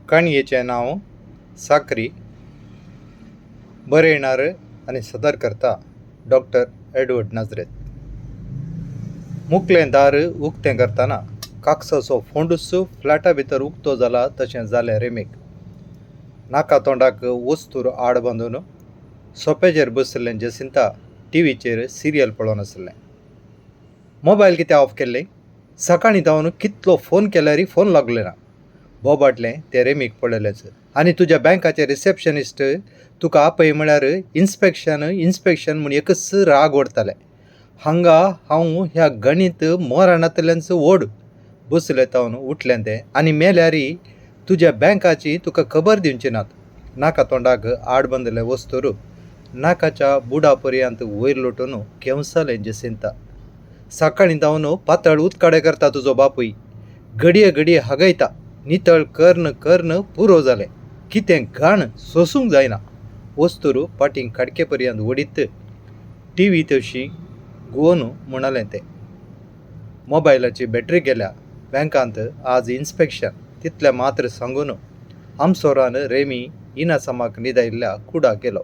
काणयेचें नांव साकरी. बरयणार आनी सदर करता डॉक्टर एडवर्ड नाजरेत. मुकलें दार उक्तें करतना काकसाचो फोंडूच फ्लॅटा भितर उक्तो जाला तशें जालें रेमीक. नाका तोंडाक वस्तूर आड बांदून सोप्याचेर बशिल्लें जसिंता टिवीचेर सिरियल पळोवन आसलें. मोबायल कित्याक ऑफ केल्लें? सकाळीं धांवन कितलो फोन केल्यारय फोन लागले ना. बोबाटलें तें रेमीक पळयलेंच. आनी तुज्या बँकाचें रिसेप्शनिस्ट तुका आपय म्हळ्यार इन्स्पेक्शन इन्स्पेक्शन म्हूण एकच राग ओडटालें. हांगा हांव ह्या गणीत मोरानातल्यानच ओड बसलें तावन उठलें तें आनी मेल्यारय तुज्या बँकाची तुका खबर दिवची नात. नाका तोंडाक आड बांदिल्लें वस्तूर नाकाच्या बुडा पर्यंत वयर लोटून केंवसालें जसिंता. सकाळीं धांवन पातळ उदकाडे करता तुजो बापूय. घडये घडये हागयता. नितळ कर्न कर्न पुरो जालें. कितें घाण सोसूंक जायना. वस्तूर पाटीं खाडके पर्यंत वडीत टिवी तशी घुंवून म्हणालें तें. मोबायलाची बॅटरी गेल्या. बँकांत आज इन्स्पेक्शन तितलें मात्र सांगून आमसोरान रेमी इनासामाक न्हिदायिल्ल्या कुडाक गेलो.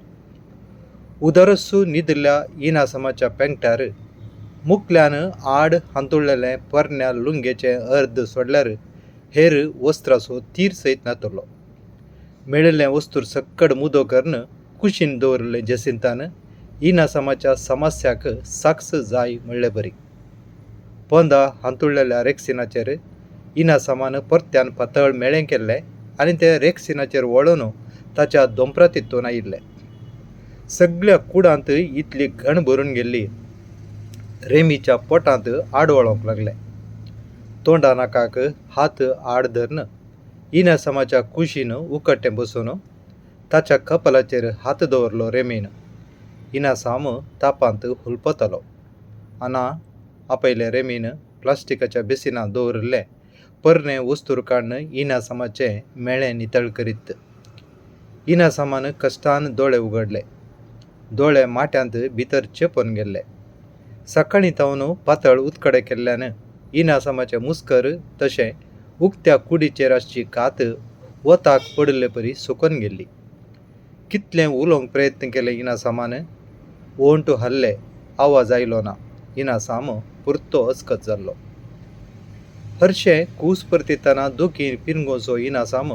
उदरस्सू न्हिदिल्ल्या इनासामाच्या पेंकट्यार मुकल्यान आड हांतुळलेलें पोरण्या लुंगेचें अर्द सोडल्यार हेर वस्त्राचो तीर सयत नातलो. मेळिल्लें वस्तूर सक्कड मुदो करून कुशीन दवरिल्लें जसिंतान इनासामाच्या समस्याक साक्ष जाय म्हणले बरी. पोंदा हांतुळलेल्या रेक्सिनाचेर इनासामान परत्यान पातळ मेळें केल्लें आनी तें रेक्सिनाचेर वळून ताच्या दोंपरातितून आयिल्लें. सगळ्या कुडांत इतली घण भरून गेल्ली. रेमीच्या पोटांत आडवळोंक लागलें. तोंडा नाकाक हात आड धरून इनासामाच्या कुशीन उकट्टें बसून ताच्या कपलाचेर हात दवरलो रेमीन. इनासाम तापांत हुलपतालो. आना आपयलें रेमीन प्लास्टिकाच्या बेसिनांत दवरिल्लें पोरणें वस्तूर काडून इनासामाचें मेळें नितळ करीत. इनासामान कश्टान दोळे उगडले. दोळे माट्यांत भितर चेपून गेल्ले. सकाळीं तावन पातळ उदकडे केल्ल्यान इनासामाचें मुस्कर तशें उक्त्या कुडीचेर आसची कात वताक पडिल्ले परी सुकून गेल्ली. कितलें उलोवंक प्रयत्न केले इनासामान. ओंठ हाल्ले, आवाज आयलो ना. इनासाम पुरतो अस्कत जाल्लो. हरशें कूस परतितना दुखी पिरंगोचो इनासाम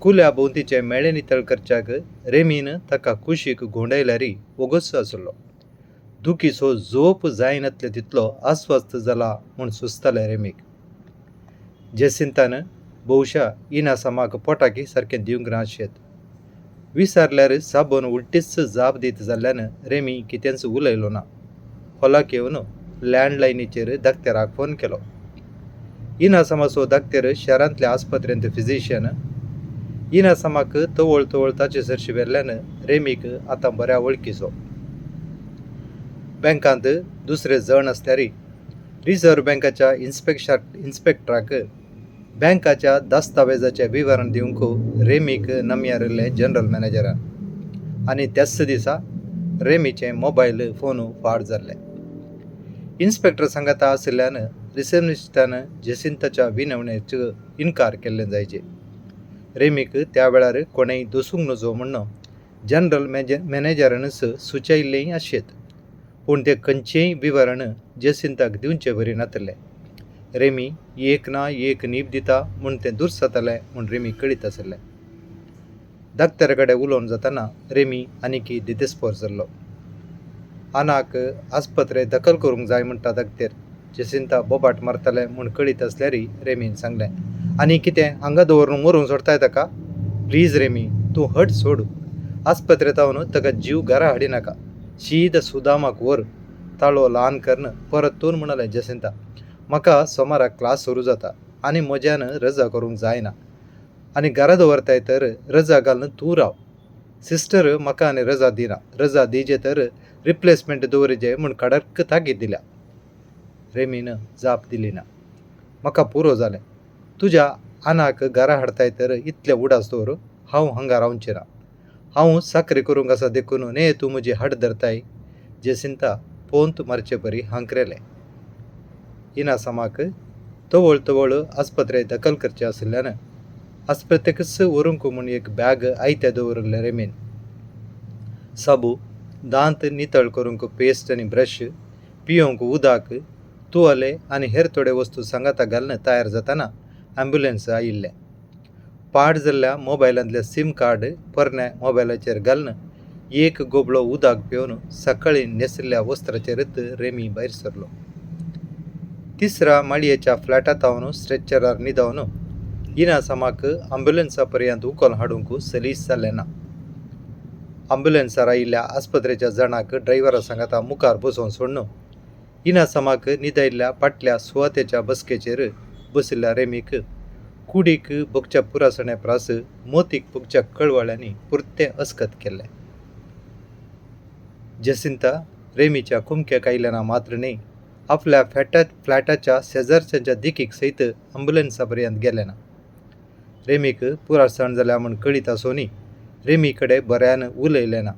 कुल्या भोंवतीचें मेळें नितळ करच्याक रेमीन ताका कुशीक घुंवडायल्यार वोगोच आसलो. दुखीचो जोप जायनातले तितलो अस्वस्थ जाला म्हूण सुचतालें रेमीक. जेसिंतान बहुशा इनासामाक पोटाकी सारकें दिवंक ना आसयेत. विचारल्यार साबून उलटीच जाप दीत जाल्ल्यान रेमी कितेंच उलयलो ना. हॉलाक येवन लँडलायनीचेर दाक्तेराक फोन केलो. इनासामाचो दाक्तेर शारांतल्या आस्पत्रेंत फिजिशियन. इनासामाक तवळ तवळ ताचे सरशी व्हेल्ल्यान रेमीक आतां बऱ्या वळखीचो. बँकांत दुसरे जण आसल्यार रिझर्व बँकाच्या इन्स्पेक्टराक बँकाच्या दस्तावेजाचें विवरण दिवंक रेमीक नमयारिल्लें जनरल मॅनेजरान. आनी त्याच दिसा रेमीचें मोबायल फोन फाड जाल्लें. इन्स्पेक्टर सांगाता आशिल्ल्यान रिसेप्शनिस्टान जेसिंताच्या विनवणेचो इन्कार केल्लें जायचे. रेमीक त्या वेळार कोणेय दसूंक नजो म्हूण जनरल मॅनेजरानच सुचयिल्लेंय आसयेत. पूण तें खंयचेंय विवरण जेसिंताक दिवचे बरी नातलें. रेमी एक ना एक नीब दिता म्हूण तें दुर्सतालें म्हूण रेमी कळीत आसलें. दाक्तेरा कडेन उलोवन जातना रेमी आनीकी दिदेस्पोर जाल्लो. आनाक आस्पत्रे दखल करूंक जाय म्हणटा दाक्तेर. जेसिंता बोबाट मारतालें म्हूण कळीत आसल्यारय रेमीन सांगलें. आनी कितें हांगा दवरून मरूंक सोडताय ताका? प्लीज रेमी, तूं हट सोड. आस्पत्रेंत ताका जीव घरा हाडिनाका. शीद सुदामाक व्हर. ताळो ल्हान करून परतून म्हणालें जेसिंता. म्हाका सोमाराक क्लास सुरू जाता आनी म्हज्यान रजा करूंक जायना. आनी घरा दवरताय तर रजा घालून तूं राव. सिस्टर म्हाका आनी रजा दिना. रजा दिजे तर रिप्लेसमेंट दवरिजे म्हूण कडक ताकीद दिल्या. रेमीन जाप दिली ना. म्हाका पुरो जालें. तुज्या आनाक घरा हाडताय तर इतलें उडास दवर हांव हांगा रावचें ना. हांव चाकरी करूंक आसा देखून न्हय तूं म्हजी हाड धरताय. जेसिंता पोंत मारचे परी हांकरेलें. इनासामाक तवळ तवळ आस्पत्रे दखल करचें आशिल्ल्यान आस्पत्रेकच व्हरूंक म्हूण एक बॅग आयतें दवरिल्लें रेमीन. साबू, दांत नितळ करूंक पेस्ट आनी ब्रश, पियोवंक उदक, तुवाले आनी हेर थोडे वस्तू सांगाता घालून तयार जातना ॲम्ब्युलन्स आयिल्लें. पाड जाल्ल्या मोबायलांतलें सीम कार्ड पोरण्या मोबायलाचेर घालून एक गोबळो उदक पिवन सकाळीं न्हेसिल्ल्या वस्त्राचेरच रेमी भायर सरलो. तिसऱ्या माळयेच्या फ्लॅटांत स्ट्रेचरार न्हिदोवन इनासामाक ॲम्ब्युलन्सा पर्यंत उखल हाडूंक सलीस जालें ना. ॲम्ब्युलन्सार आयिल्ल्या आस्पत्रेच्या जाणाक ड्रायव्हरा सांगाता मुखार बसोवन सोडून इनासामाक न्हिदयल्ल्या फाटल्या सुवातेच्या बसकेचेर बशिल्ल्या रेमीक कुडीक भोगच्या पुरासणे प्रास मोतीक भोगच्या कळवळ्यांनी पुरतें अस्कत केल्लें. जसिंता रेमीच्या कुमक्याक आयलें ना मात्र न्हय, आपल्या फ्लॅटाच्या शेजारच्यांच्या देखीक सयत ॲम्ब्युलन्सा पर्यंत गेलें ना. रेमीक पुरासण जाल्या म्हूण कळीत आसूनय रेमी कडेन बऱ्यान उलयलें ना.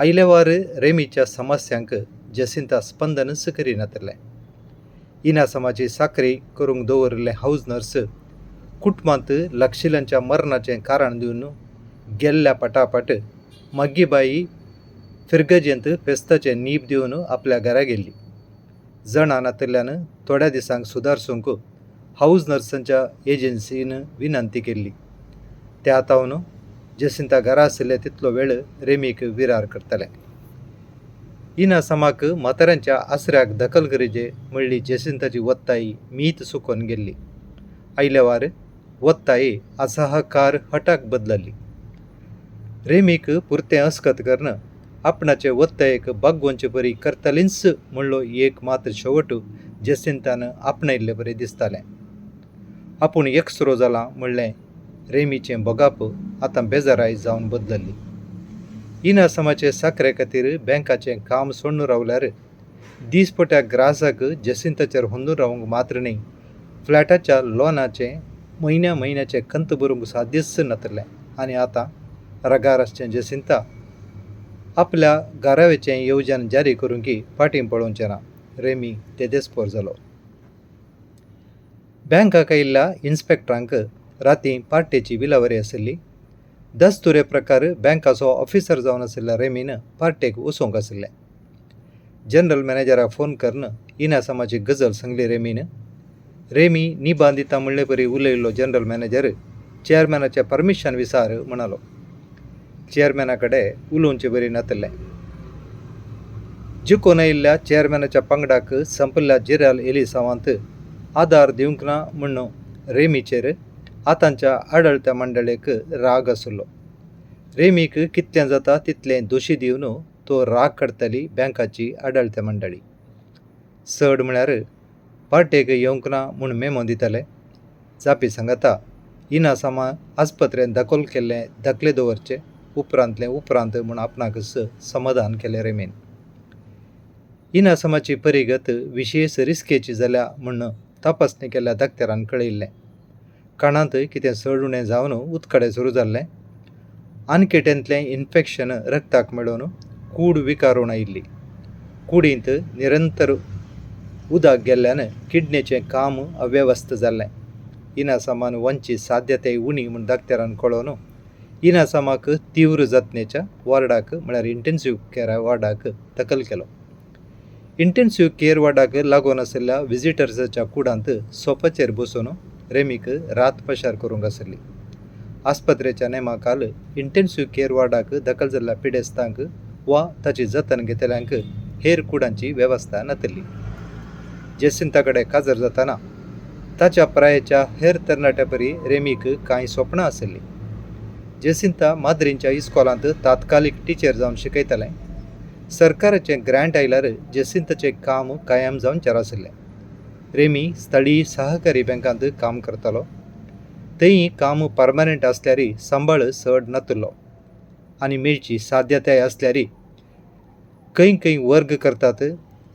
आयलेवार रेमीच्या समस्यांक जसिंता स्पंदनच करिनातलें. इनासामाची साकरी करूंक दवरिल्लें हावज नर्स कुटुंबांत लक्षिल्यांच्या मरणाचें कारण दिवन गेल्ल्या पटापट मागीबाई फिर्गजेंत फेस्ताचें नीब दिवन आपल्या घरा गेल्ली. जाणां नातिल्ल्यान थोड्या दिसांक सुदारसूंक हावज नर्सांच्या एजन्सीन विनंती केल्ली. त्या तावन जसिंता घरा आशिल्ले तितलो वेळ रेमीक विरार करतालें. इनासामाक म्हाताऱ्यांच्या आसऱ्याक दखल करीजे म्हणली जसिंताची वत्ताई मीत सुकोवन गेल्ली. आयल्यावार वत्ताई असहकार हटाक बदलली. रेमीक पुरतें अस्कत करून आपणाचे वत्तायेक बागोवचे परी करतलींच म्हणलो एक मात्र शेवट जसिंतान आपणायल्ले बरें दिसतालें. आपूण एकसुरो जाला म्हणलें रेमीचें भोगाप आतां बेजाराय जावन बदलली. इनासामाचे साकरे खातीर बँकाचें काम सोडून रावल्यार दीसपट्या ग्रासाक जसिंताचेर हुंदून रावंक मात्र न्हय, फ्लॅटाच्या लोनाचें म्हयन्या म्हयन्याचें कंत भरूंक साध्यच नातलें. आनी आतां रगार आसचें जसिंता आपल्या घरावेचें येवजण जारी करूंक फाटीं पळोवचें ना. रेमी तेदेस्पोर जालो. बँकाक आयिल्ल्या इन्स्पेक्टरांक राती पार्टेची विलावरी आशिल्ली. दस्तुरे प्रकार बँकाचो ऑफिसर जावन आशिल्ल्या रेमीन पार्टेक वचूंक आशिल्लें. जनरल मॅनेजराक फोन करून इनासामाची गजल सांगली रेमीन. रेमी निबान दिता म्हणले परी उलयल्लो जनरल मॅनेजर चेअरमॅनाचें परमिशन विचार म्हणालो. चेअरमॅना कडेन उलोवचे बरी नातलें. जिखून आयिल्ल्या चेअरमॅनाच्या पंगडाक संपिल्ल्या जिराल एलिसांवांत आदार दिवंक ना म्हूण रेमीचेर आतांच्या आडळत्या मंडळेक राग आशिल्लो. रेमीक कितलें जाता तितलें दोशी दिवन तो राग काडटाली बँकाची आडळत्या मंडळी. चड म्हळ्यार पार्टेक येवंक ना म्हूण मेमो दिताले. जापी सांगाता इनासामा आस्पत्रेंत दाखल केल्लें दाखले दवरचे उपरांतलें उपरांत म्हूण आपणाकच समाधान केलें रेमीन. इनासामाची परिगत विशेश रिस्केची जाल्या म्हूण तपासणी केल्ल्या दाक्तेरान कळयल्लें. काणांत कितें चड उणें जावन उदकाडे सुरू जाल्लें. आनकेटेंतलें इन्फेक्शन रक्ताक मेळोवन कूड विकारून आयिल्ली. कुडींत निरंतर उदक गेल्ल्यान किडनेचें काम अव्यवस्थ जाल्लें. इनासामान वंची साध्यताय उणी म्हूण दाक्तेरान कळोवन इनासामाक तीव्र जतनेच्या वॉर्डाक म्हळ्यार इंटेन्सीव केअर वॉर्डाक दखल केलो. इंटेन्सीव केअर वॉर्डाक लागून आशिल्ल्या विजिटर्साच्या कुडांत सोफाचेर बसून रेमीक रात पशार करूंक आशिल्ली. आस्पत्रेच्या नेमाखाल इंटेन्सीव केअर वॉर्डाक दखल जाल्ल्या पिडेस्तांक वा ताची जतन घेतल्यांक हेर कुडांची वेवस्था नातिल्ली. जेसिंता कडेन काजर जाताना ताच्या प्रायेच्या हेर तरणाट्या परी रेमीक कांय स्वप्नां आशिल्लीं. जेसिंता माद्रींच्या इस्कोलांत तात्कालीक टिचर जावन शिकयतालें. सरकाराचें ग्रांट आयल्यार जेसिंताचें काम कायम जावचें आशिल्लें. रेमी स्थळीय सहकारी बँकांत काम करतालो. थंय काम परमनंट आसल्यार सांबाळ चड नातिल्लो आनी मेळची साध्यताय आसल्यार खंय खंय वर्ग करतात.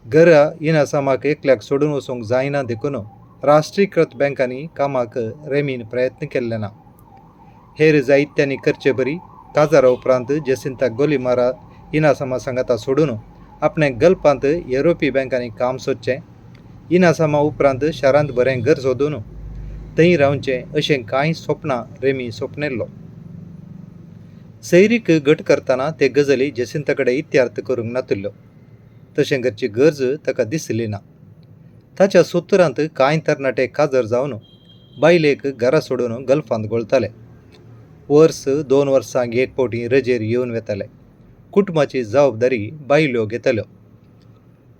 घरा इनासामाक एकल्याक सोडून वचूंक जायना देखून राष्ट्रीयकृत बँकांनी कामाक रेमीन प्रयत्न केल्ले ना. हेर जायत्यांनी करचे बरी काजारा उपरांत जेसिंताक गोली मारा इनासामा सांगाता सोडून आपणे गल्पांत युरोपी बँकांनी काम सोदचें. इनासामा उपरांत शारांत बरें घर सोदून थंय रावचें अशें कांय सोपणां रेमी सोपणेल्लो. सैरीक घट करतना ते गजाली जेसिंता कडेन इत्यार्थ करूंक नातिल्ल्यो. तशें करची गरज ताका दिसली ना. ताच्या सुत्रांत कांय तरणाटे काजर जावन बायलेक घरा सोडून गल्फांत घोळटाले. वर्स दोन वर्सांक एक फावटी रजेर येवन वेताले. कुटुंबाची जबाबदारी बायल्यो घेताल्यो.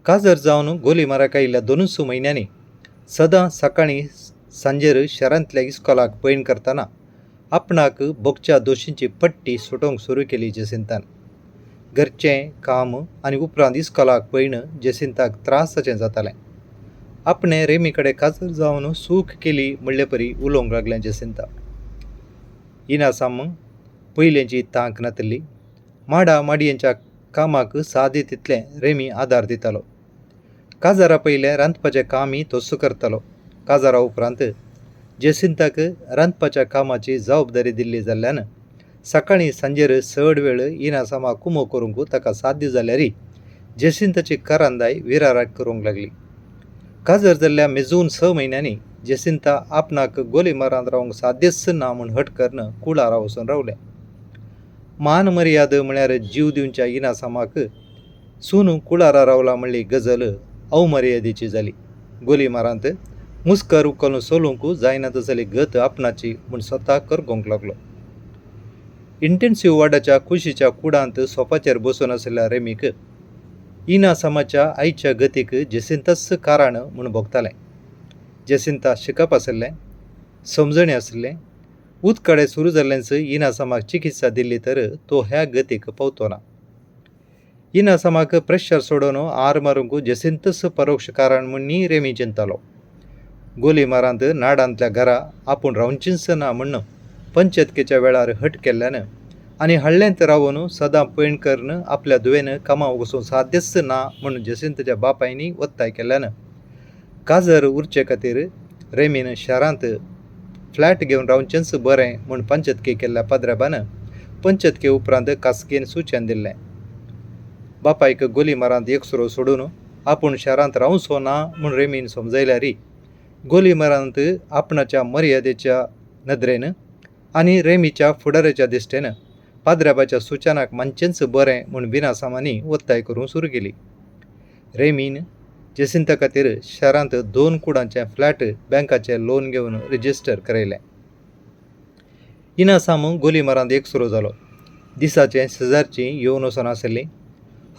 काजर जावन गोलीमाराक आयिल्ल्या दोनूच म्हयन्यांनी सदां सकाळीं सांजेर शारांतल्या इस्कोलाक पयण करतना आपणाक भोगच्या दोशींची पट्टी सुटोवंक सुरू केली जेसिंतान. घरचें काम आनी उपरांत इस्कोलाक पयण जेसिंताक त्रासाचें जातालें. आपणें रेमी कडेन काजर जावन सूख केली म्हणलेपरी उलोवंक लागलें जेसिंता. इनासाम पयलेंची तांक नातिल्ली. माडा माडयेंच्या कामाक सादी तितलें रेमी आदार दितालो. काजारा पयलें रांदपाचें कामय तोच करतालो. काजारा उपरांत जेसिंताक रांदपाच्या कामाची जबाबदारी दिल्ली जाल्ल्यान सकाळीं सांजेर चड वेळ इनासामाक कुमो करूंक ताका साध्य जाल्यार जेसिंताची करांदाय विराराक करूंक लागली. काजर जाल्ल्या मेजून 6 म्हयन्यांनी जेसिंता आपणाक गोलीमारांत रावंक साध्यच ना म्हूण हट करून कुळारा वचून रावलें. मान मर्याद म्हळ्यार जीव दिवच्या इनासामाक सून कुळारा रावला म्हणली गजल अवमर्यादेची जाली. गोलीमारांत मुस्कर उखलून चलूंक जायना तसली गत आपणाची म्हूण स्वता करगोवंक लागलो. इंटेन्सीव वार्डाच्या कुशीच्या कुडांत सोफाचेर बसून आशिल्ल्या रेमीक इनासामाच्या आयच्या गतीक जेसिंताच कारण म्हूण भोगतालें. जेसिंता शिकप आशिल्लें, समजणी आशिल्लें. उदकाडे सुरू जाल्ल्याच इनासामाक चिकित्सा दिल्ली तर तो ह्या गतीक पावतो ना. इनासामाक प्रेशर सोडून आर मारूंक जेसिंतच परोक्ष कारण म्हूण रेमी चिंतालो. गोलीमारांत नाडांतल्या घरा आपूण रावचींच ना म्हूण पंचायतकेच्या वेळार हट केल्ल्यान आनी हळ्ळेंत रावन सदां पयण करून आपल्या धुवेन कामाक वचूंक साध्यच ना म्हूण जेसिंताच्या बापायनी ಒತ್ತಾय केल्ल्यान काजर उरचे खातीर रेमीन शारांत फ्लॅट घेवन रावचेंच बरें म्हूण पंचायतके केल्ल्या पाद्राबान पंचायतके उपरांत कासकेन सुचन दिल्लें. बापायक गोलीमारांत एकसुरो सोडून आपूण शारांत रावचो ना म्हूण रेमीन समजयल्यार गोलीमारांत आपणाच्या मर्यादेच्या नदरेन आनी रेमीच्या फुडाराच्या दिश्टेन पाद्राबाच्या सुचनाक मानचेंच बरें म्हूण बिनासामांनी ಒತ್ತಾय करूंक सुरू केली. रेमीन जेसिंता खातीर शारांत 2 कुडांचें फ्लॅट बँकाचें लोन घेवन रजिस्टर करयलें. इनासाम गोलीमारांत एकसुरो जालो. दिसाचें शेजारचीं येवन वचून आशिल्लीं.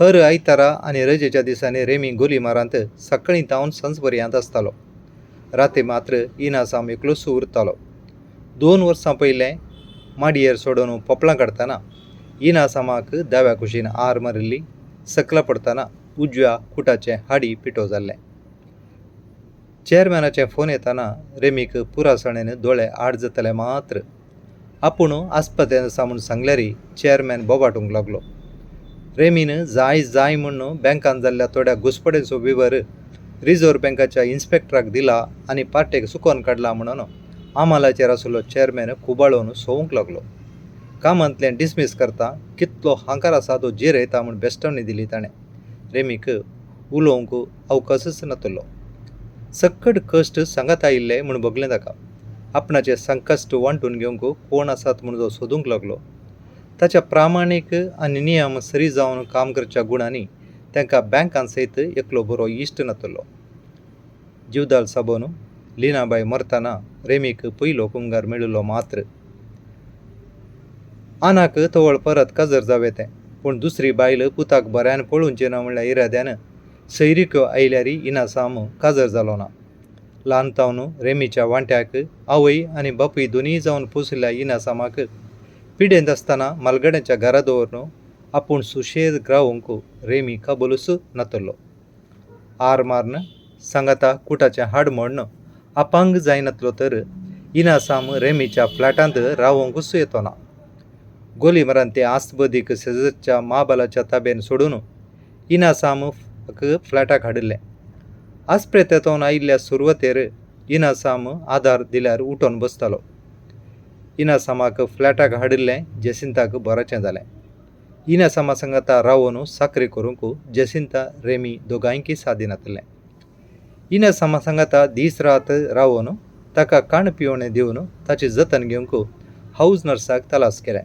हर आयतारा आनी रजेच्या दिसांनी रेमी गोलीमारांत सकाळीं तावन सांज पर्यंत आसतालो. राती मात्र इनासाम एकलोच उरतालो. 2 वर्सां पयलें माडयेर सोडून पोपलां काडटना इनासामाक दाव्या कुशीन आर मारिल्ली. सकला पडटना उजव्या कुटाचें हाडी पिठो जाल्लें. चेअरमॅनाचें फोन येताना रेमीक पुरासणेन दोळे आड जाताले मात्र. आपूण आस्पत्यांत आसा म्हूण सांगल्यार चेअरमॅन बोबाटूंक लागलो. रेमीन जाय जाय म्हूण बँकान जाल्ल्या थोड्या घुसपड्यांचो विवर रिझर्व बँकाच्या इन्स्पेक्टराक दिला आनी पार्टेक चुकोवन काडला म्हणून आमालाचेर आशिल्लो चेअरमॅन खुबाळोवन सोवूंक लागलो. कामांतल्यान डिसमीस करता कितलो हांकार आसा तो जिरयता म्हूण बेस्टवणी दिली ताणें. रेमीक उलोवंक अवकाशच नातलो. सक्कड कश्ट सांगात आयिल्ले म्हूण भोगलें ताका. आपणाचें संकश्ट वांटून घेवंक कोण आसात म्हूण तो सोदूंक लागलो. ताच्या प्रामाणीक आनी नियम सरी जावन काम करच्या गुणांनी तांकां बँकान सयत एकलो बरो इश्ट नातलो. जिवदाल साबोन लिनाबाय मरतना रेमीक पयलो कुंगार मेळिल्लो मात्र. आनाक तवळ परत काजर जावे तें, पूण दुसरी बायल पुताक बऱ्यान पळोवचें ना म्हणल्या इराद्यान सैरिक्यो आयल्यार इनासाम काजर जालो ना. ल्हान तावन रेमीच्या वांट्याक आवय आनी बापूय दोनूय जावन पोशिल्ल्या इनासामाक पिडेंत आसतना मालगड्यांच्या घरा दवरून आपूण सुशेग रावंक रेमी कबलूच नातलो. आर मारून सांगाता कुटाचें हाड मोडून अपांग जायनातलो तर इनासाम रेमीच्या फ्लॅटांत रावंकूच येतो ना. गोलीमारान ते आस्तबदीक शेजारच्या माबालाच्या ताब्यान सोडून इनासामाक फ्लॅटाक हाडिल्लें. आस्प्रेतांतून आयिल्ल्या सुरवातेर इनासाम आदार दिल्यार उठून बसतालो. इनासामाक फ्लॅटाक हाडिल्लें जेसिंताक बराचें जालें. इनासामा सांगाता रावून साकरी करूंक जेसिंता रेमी दोगांयकी सादी नातलें. इनासामा सांगाता दीस रात रावून ताका काण पिवणें दिवन ताचें जतन घेवंक हावज नर्साक तलास केलें.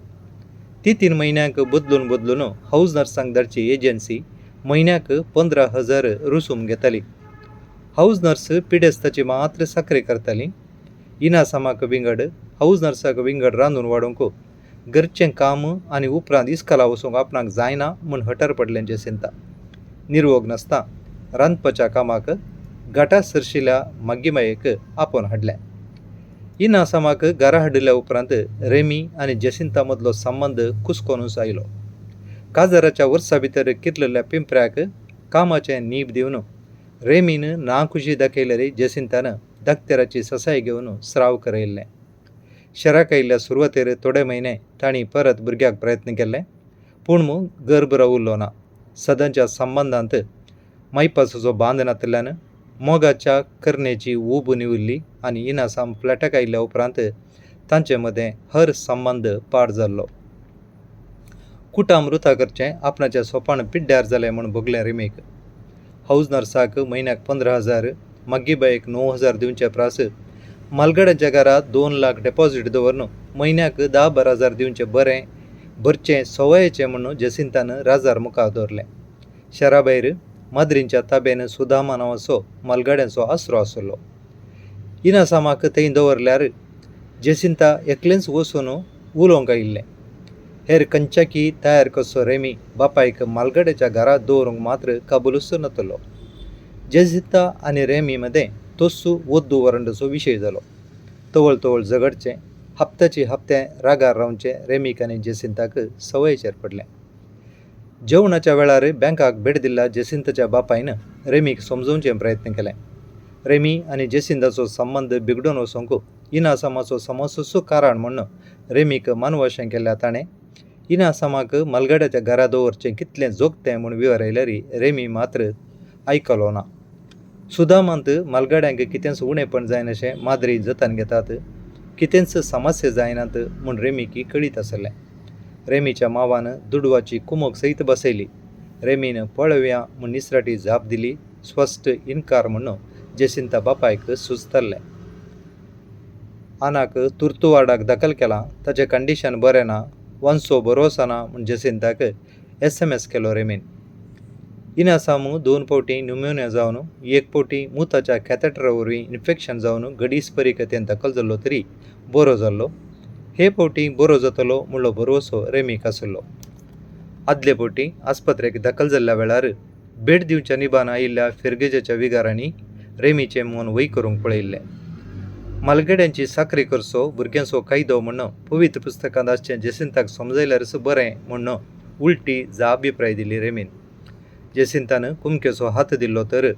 ती 3 म्हयन्यांक बदलून बदलून हावज नर्सांक धाडची एजन्सी म्हयन्याक 15,000 रुसूम घेताली. हावज नर्स पिडेस्ताची मात्र साकरी करताली. इनासामाक विंगड, हावज नर्साक विंगड रांदून वाडूंक घरचें काम आनी उपरांत इस्कला वचूंक आपणाक जायना म्हूण हटर पडलें जेसिंता. निर्वोग नासता रांदपाच्या कामाक घाटा सरशिल्या मागीमायेक आपोवन हाडलें. इनासामाक घरा हाडिल्ल्या उपरांत रेमी आनी जेसिंता मदलो संबंद कुसकोनूच आयलो. काजाराच्या वर्सा भितर किरलेल्या पिंपऱ्याक कामाचें नीब दिवन रेमीन ना खुशी दाखयल्यार जेसिंतान दाक्तेराची ससाय घेवन स्राव करयल्लें. शराक आयिल्ल्या सुरवातेर थोडे म्हयने तांणी परत भुरग्याक प्रयत्न केले, पूण गर्भ रावलो ना. सदांच्या संबंदांत मायपासाचो बांद नातिल्ल्यान मोगाच्या करणेची ऊब निवल्ली आनी इनासाम फ्लॅटाक आयिल्ल्या उपरांत तांचे मदें हर संबंद पाड जाल्लो. कुटाम रुता करचें आपणाचें सोपाण पिड्ड्यार जालें म्हूण भोगलें रेमीक. हावज नर्साक म्हयन्याक 15,000, मागीबायेक 9,000 दिवचे प्रास मालगड्यांच्या घरा 2 लाख डेपॉझीट दवरून म्हयन्याक 10-12 हजार दिवचें बरें भरचें सवयेचें म्हणून जेसिंतान राजार मुखार दवरलें. शहरा भायर माद्रींच्या ताब्यान सुदामा नांवाचो मालगाड्यांचो आसरो आसलो. इनासामाक थंय दवरल्यार जेसिंता एकलेंच वचून उलोवंक आयिल्लें. हेर खंयच्याकी तयार कसो रेमी बापायक मालगाड्याच्या घरा दवरूंक मात्र कबूलच नातलो. जेसिंता आनी रेमी मदें तोसू वद्दू वरंडाचो विशय जालो. तवळ तवळ झगडचें, हप्त्याचे हप्ते रागार रावचें रेमीक आनी जेसिंताक सवयेचेर पडलें. जेवणाच्या वेळार बँकाक भेट दिल्ल्या जेसिंताच्या बापायन रेमीक समजोवचे प्रयत्न केले. रेमी आनी जेसिंताचो संबंद बिगडून वचूंक इनासामाचो समस्याचो कारण म्हूण रेमीक मानवाशें केल्ल्या ताणें इनासामाक मालगाड्याच्या घरा दवरचें कितलें जोगतें म्हूण विवरायल्यार रेमी मात्र आयकलो ना. सुदामांत मालगाड्यांक कितेंच उणेपण जायनाशें माद्री जतन घेतात, कितेंच समस्या जायनात म्हूण रेमीक कळीत आसलें. रेमीच्या मावान दुडवाची कुमक सयत बसयली. रेमीन पळोवया म्हूण निसराटी जाप दिली. स्पश्ट इनकार म्हूण जेसिंता बापायक सुचतलें. आनाक तुर्तू वार्डाक दाखल केला, ताचें कंडिशन बरें ना, वांचो बरोसो ना म्हूण जेसिंताक SMS केलो रेमीन. इनासामू 2 फावटी न्युमोनिया जावन, 1 फावटी मुताच्या कॅथेटरा वरवीं इन्फेक्शन जावन गडीस परिकतेन दाखल जाल्लो तरी बरो जाल्लो. हे फावटी बरो जातलो म्हणलो भरवसो रेमीक आसलो. आदले फावटी आस्पत्रेक दाखल जाल्ल्या वेळार भेट दिवच्या निबान आयिल्ल्या फिरगेजाच्या विगारांनी रेमीचें मन वय करूंक पळयल्लें. मालगड्यांची साकरी करचो भुरग्यांचो कायदो म्हूण पवित्र पुस्तकांत आसचें जेसिंताक समजयल्यारच बरें म्हूण उलटी जा अभिप्राय दिली रेमीन. जेसिंतान कुमकेचो हात दिल्लो तर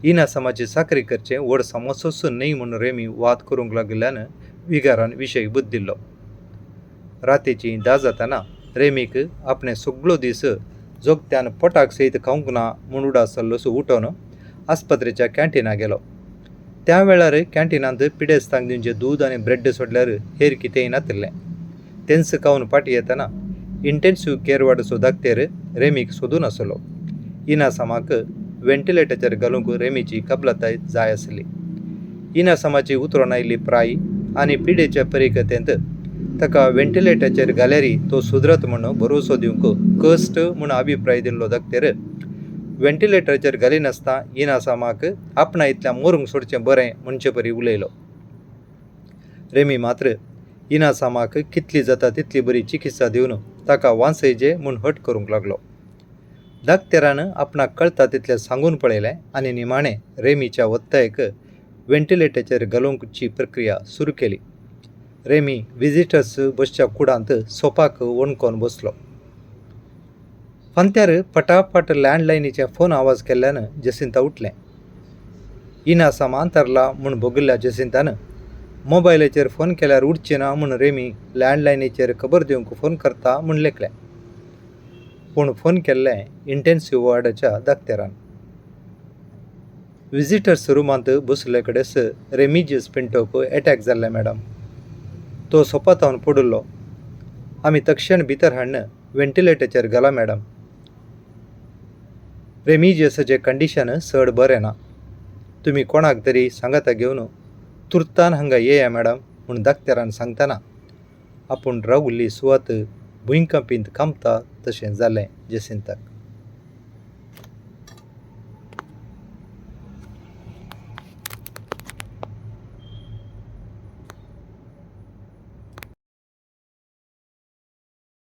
इनासामाची साकरी करचें व्हड समस्योच न्हय म्हूण रेमी वाद करूंक लागिल्ल्यान विगारान विशय बदलिल्लो. रातीची 10 जाताना रेमीक आपणें सगळो दीस जोगत्यान पोटाक सयत खावंक ना म्हूण उडास जाल्लोसो उठोवन आस्पत्रेच्या कॅन्टिना गेलो. त्या वेळार कॅन्टिनांत पिडेस्तांक दिवचें दूद आनी ब्रेड सोडल्यार हेर कितेंय नातिल्लें. तेंच खावन फाटीं येतना इंटेन्सीव केअर वार्डाचो दाक्तेर रेमीक सोदून आसलो. इनासामाक व्हेंटिलेटराचेर घालूंक रेमीची कबलाताय जाय आसली. इनासामाची उतरोन आयिल्ली प्राय आनी पिडेच्या परिगतेंत ताका व्हेंटिलेटराचेर घाल्यार तो सुदरत म्हूण भरवसो दिवंक कश्ट म्हूण अभिप्राय दिल्लो दाक्तेर व्हेंटिलेटराचेर घालिनासतना इनासामाक आपणा इतल्या मरूंक सोडचें बरें म्हणचे परी उलयलो. रेमी मात्र इनासामाक कितली जाता तितली बरी चिकित्सा दिवन ताका वांचयजे म्हूण हट करूंक लागलो. दाक्तेरान आपणाक कळटा तितलें सांगून पळयलें आनी निमाणें रेमीच्या वत्तायक व्हेंटिलेटराचेर घालूंकची प्रक्रिया सुरू केली. रेमी विजिटर्स बसच्या कुडांत सोपाक वणकोन बसलो. फांत्यार पटापट लँडलायनीचे फोन आवाज केल्ल्यान जेसिंता उठलें. इनासाम अंतरला म्हूण भोगिल्ल्या जेसिंतान मोबायलाचेर फोन केल्यार उठचें ना म्हूण रेमी लँडलायनीचेर खबर दिवंक फोन करता म्हूण लेखलें. पूण फोन केल्लें इंटेन्सीव वॉर्डाच्या दाक्तेरान. विजिटर्स रुमांत बसले कडेच रेमिजियस पिंटोक एटॅक जाल्लें मॅडम. तो सोपातावन पडिल्लो. आमी तक्षण भितर हाडून व्हेंटिलेटराचेर घाला मॅडम. रेमिजियसाचें कंडिशन चड बरें ना. तुमी कोणाक तरी सांगाता घेवन तुर्तान हांगा येया मॅडम म्हूण दाक्तेरान सांगतना आपूण रावल्ली सुवात भुंयकांपींत कांपता तशें जालें जेसिंताक.